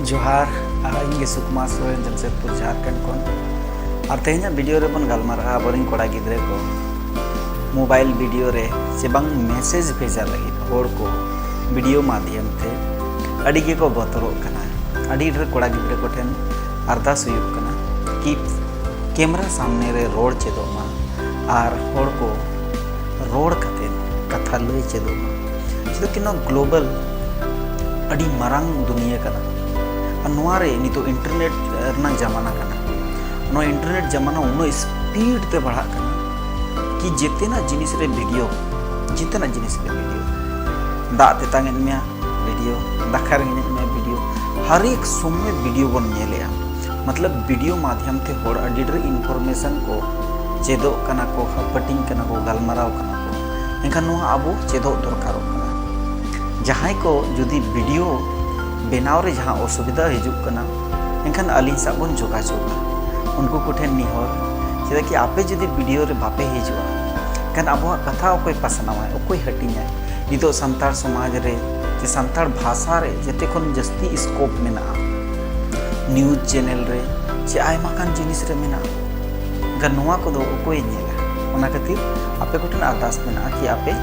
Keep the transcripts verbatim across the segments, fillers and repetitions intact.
ᱡᱚᱦᱟᱨ, ᱟᱨ ᱤᱧ ᱜᱮ ᱥᱩᱠᱢᱟ ᱥᱚᱨᱮᱱ, ᱡᱟᱢᱥᱮᱫᱽᱯᱩᱨ, ᱡᱷᱟᱨᱠᱷᱚᱸᱰ ᱠᱷᱚᱱ᱾ ᱟᱨ ᱛᱮᱦᱮᱧᱟᱜ ᱵᱷᱤᱰᱤᱭᱳ ᱨᱮᱵᱚᱱ ᱜᱟᱞᱢᱟᱨᱟᱜᱼᱟ ᱟᱵᱚᱨᱮᱱ ᱠᱚᱲᱟ ᱜᱤᱫᱽᱨᱟᱹ ᱠᱚ ᱢᱳᱵᱟᱭᱤᱞ ᱵᱷᱤᱰᱤᱭᱳ ᱨᱮ ᱥᱮ ᱵᱟᱝ ᱢᱮᱥᱮᱡᱽ ᱵᱷᱮᱡᱟ ᱞᱟᱹᱜᱤᱫ ᱦᱚᱲ ᱠᱚ ᱵᱷᱤᱰᱤᱭᱳ ᱢᱟᱫᱽᱫᱷᱚᱢ ᱛᱮ ᱟᱹᱰᱤ ᱜᱮᱠᱚ ᱵᱚᱛᱚᱨᱚᱜ ᱠᱟᱱᱟ᱾ ᱟᱹᱰᱤ ᱰᱷᱮᱨ ᱠᱚᱲᱟ ᱜᱤᱫᱽᱨᱟᱹ ᱠᱚᱴᱷᱮᱱ ᱟᱨᱫᱟᱥ ᱦᱩᱭᱩᱜ ᱠᱟᱱᱟ ᱠᱤ ᱠᱮᱢᱮᱨᱟ ᱥᱟᱢᱱᱮ ᱨᱮ ᱨᱚᱲ ᱪᱮᱫᱚᱜ ᱢᱟ ᱟᱨ ᱦᱚᱲ ᱠᱚ ᱨᱚᱲ ᱠᱟᱛᱮ ᱠᱟᱛᱷᱟ ᱞᱟᱹᱭ ᱪᱮᱫᱚᱜ ᱢᱟ᱾ ᱪᱮᱫᱟᱜ ᱠᱤ ᱱᱚᱣᱟ ᱜᱞᱳᱵᱟᱞ ᱟᱹᱰᱤ ᱢᱟᱨᱟᱝ ᱫᱩᱱᱤᱭᱟᱹ ᱠᱟᱱᱟ᱾ ᱟᱨ ᱱᱚᱣᱟ ᱨᱮ ᱱᱤᱛᱚᱜ ᱤᱱᱴᱟᱨᱱᱮᱴ ᱨᱮᱱᱟᱜ ᱡᱟᱢᱟᱱᱟ ᱠᱟᱱᱟ᱾ ᱱᱚᱣᱟ ᱤᱱᱴᱟᱨᱱᱮᱴ ᱡᱟᱢᱟᱱᱟ ᱩᱱᱟᱹᱜ ᱥᱯᱤᱰ ᱛᱮ ᱵᱟᱲᱦᱟᱜ ᱠᱟᱱᱟ ᱠᱤ ᱡᱮᱛᱮᱱᱟᱜ ᱡᱤᱱᱤᱥ ᱨᱮ ᱵᱷᱤᱰᱤᱭᱳ, ᱡᱮᱛᱮᱱᱟᱜ ᱡᱤᱱᱤᱥ ᱨᱮ ᱵᱷᱤᱰᱤᱭᱳ᱾ ᱫᱟᱜ ᱛᱮᱛᱟᱝ ᱮᱫ ᱢᱮᱭᱟ, ᱵᱷᱤᱰᱤᱭᱳ᱾ ᱫᱟᱠᱟ ᱨᱮᱸᱜᱮᱡ ᱮᱫ ᱢᱮᱭᱟ, ᱵᱷᱤᱰᱤᱭᱳ᱾ ᱦᱟᱨ ᱮᱠ ᱥᱚᱢᱚᱭ ᱵᱷᱤᱰᱤᱭᱳ ᱵᱚᱱ ᱧᱮᱞᱮᱜᱼᱟ᱾ ᱢᱚᱛᱞᱚᱵ ᱵᱷᱤᱰᱤᱭᱳ ᱢᱟᱫᱽᱫᱷᱚᱢ ᱛᱮ ᱦᱚᱲ ᱟᱹᱰᱤ ᱰᱷᱮᱨ ᱤᱱᱯᱷᱚᱨᱢᱮᱥᱚᱱ ᱠᱚ ᱪᱮᱫᱚᱜ ᱠᱟᱱᱟ ᱠᱚ, ᱦᱟᱹᱯᱟᱹᱴᱤᱧ ᱠᱟᱱᱟ ᱠᱚ, ᱜᱟᱞᱢᱟᱨᱟᱣ ᱠᱟᱱᱟ ᱠᱚ᱾ ᱮᱱᱠᱷᱟᱱ ᱱᱚᱣᱟ ᱟᱵᱚ ᱪᱮᱫᱚᱜ ᱫᱚᱨᱠᱟᱨᱚᱜ ᱠᱟᱱᱟ᱾ ᱡᱟᱦᱟᱸᱭ ᱠᱚ ᱡᱩᱫᱤ ᱵᱷᱤᱰᱤᱭᱳ ᱵᱮᱱᱟᱣ ᱨᱮ ᱡᱟᱦᱟᱸ ᱚᱥᱩᱵᱤᱫᱷᱟ ᱦᱤᱡᱩᱜ ᱠᱟᱱᱟ, ᱮᱱᱠᱷᱟᱱ ᱟᱹᱞᱤᱧ ᱥᱟᱶ ᱵᱚᱱ ᱡᱳᱜᱟᱡᱳᱜᱟ᱾ ᱩᱱᱠᱩ ᱠᱚᱴᱷᱮᱱ ᱱᱮᱦᱚᱨ, ᱪᱮᱫᱟᱜ ᱠᱤ ᱟᱯᱮ ᱡᱩᱫᱤ ᱵᱷᱤᱰᱤᱭᱳ ᱨᱮ ᱵᱟᱯᱮ ᱦᱤᱡᱩᱜᱼᱟ, ᱮᱱᱠᱷᱟᱱ ᱟᱵᱚᱣᱟᱜ ᱠᱟᱛᱷᱟ ᱚᱠᱚᱭ ᱯᱟᱥᱱᱟᱣᱟᱭ, ᱚᱠᱚᱭ ᱦᱟᱹᱴᱤᱧᱟᱭ? ᱱᱤᱛᱚᱜ ᱥᱟᱱᱛᱟᱲ ᱥᱚᱢᱟᱡᱽ ᱨᱮ ᱥᱮ ᱥᱟᱱᱛᱟᱲ ᱵᱷᱟᱥᱟ ᱨᱮ ᱡᱮᱛᱮ ᱠᱷᱚᱱ ᱡᱟᱹᱥᱛᱤ ᱥᱠᱳᱯ ᱢᱮᱱᱟᱜᱼᱟ, ᱱᱤᱭᱩᱡᱽ ᱪᱮᱱᱮᱞ ᱨᱮ ᱥᱮ ᱟᱭᱢᱟ ᱜᱟᱱ ᱡᱤᱱᱤᱥ ᱨᱮ ᱢᱮᱱᱟᱜᱼᱟ᱾ ᱮᱱᱠᱷᱟᱱ ᱱᱚᱣᱟ ᱠᱚᱫᱚ ᱚᱠᱚᱭᱮ ᱧᱮᱞᱟ? ᱚᱱᱟ ᱠᱷᱟᱹᱛᱤᱨ ᱟᱯᱮ ᱠᱚᱴᱷᱮᱱ ᱟᱨᱫᱟᱥ ᱢᱮᱱᱟᱜᱼᱟ ᱠᱤ ᱟᱯᱮ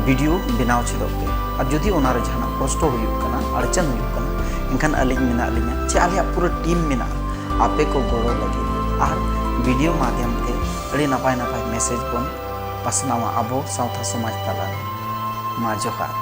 ᱵᱷᱤᱰᱤᱭᱳ ᱵᱮᱱᱟᱣ ᱪᱮᱫᱚᱜ ᱯᱮ᱾ ᱟᱨ ᱡᱩᱫᱤ ᱚᱱᱟᱨᱮ ᱡᱟᱦᱟᱱᱟᱜ ᱠᱚᱥᱴᱚ ᱦᱩᱭᱩᱜ ᱠᱟᱱᱟ, ᱟᱲᱪᱟᱱ ᱦᱩᱭᱩᱜ ᱠᱟᱱᱟ, ᱮᱱᱠᱷᱟᱱ ᱟᱹᱞᱤᱧ ᱢᱮᱱᱟᱜ ᱞᱤᱧᱟ ᱪᱮ ᱟᱞᱮᱭᱟᱜ ᱯᱩᱨᱟᱹ ᱴᱤᱢ ᱢᱮᱱᱟᱜᱼᱟ ᱟᱯᱮ ᱠᱚ ᱜᱚᱲᱚ ᱞᱟᱹᱜᱤᱫ᱾ ᱟᱨ ᱵᱷᱤᱰᱤᱭᱳ ᱢᱟᱫᱽᱫᱷᱚᱢ ᱛᱮ ᱟᱹᱰᱤ ᱱᱟᱯᱟᱭ ᱱᱟᱯᱟᱭ ᱢᱮᱥᱮᱡᱽ ᱵᱚᱱ ᱯᱟᱥᱱᱟᱣᱟ ᱟᱵᱚ ᱥᱟᱶᱛᱟ ᱥᱚᱢᱟᱡᱽ ᱛᱟᱞᱟᱨᱮ᱾ ᱢᱟ ᱡᱚᱦᱟᱨ᱾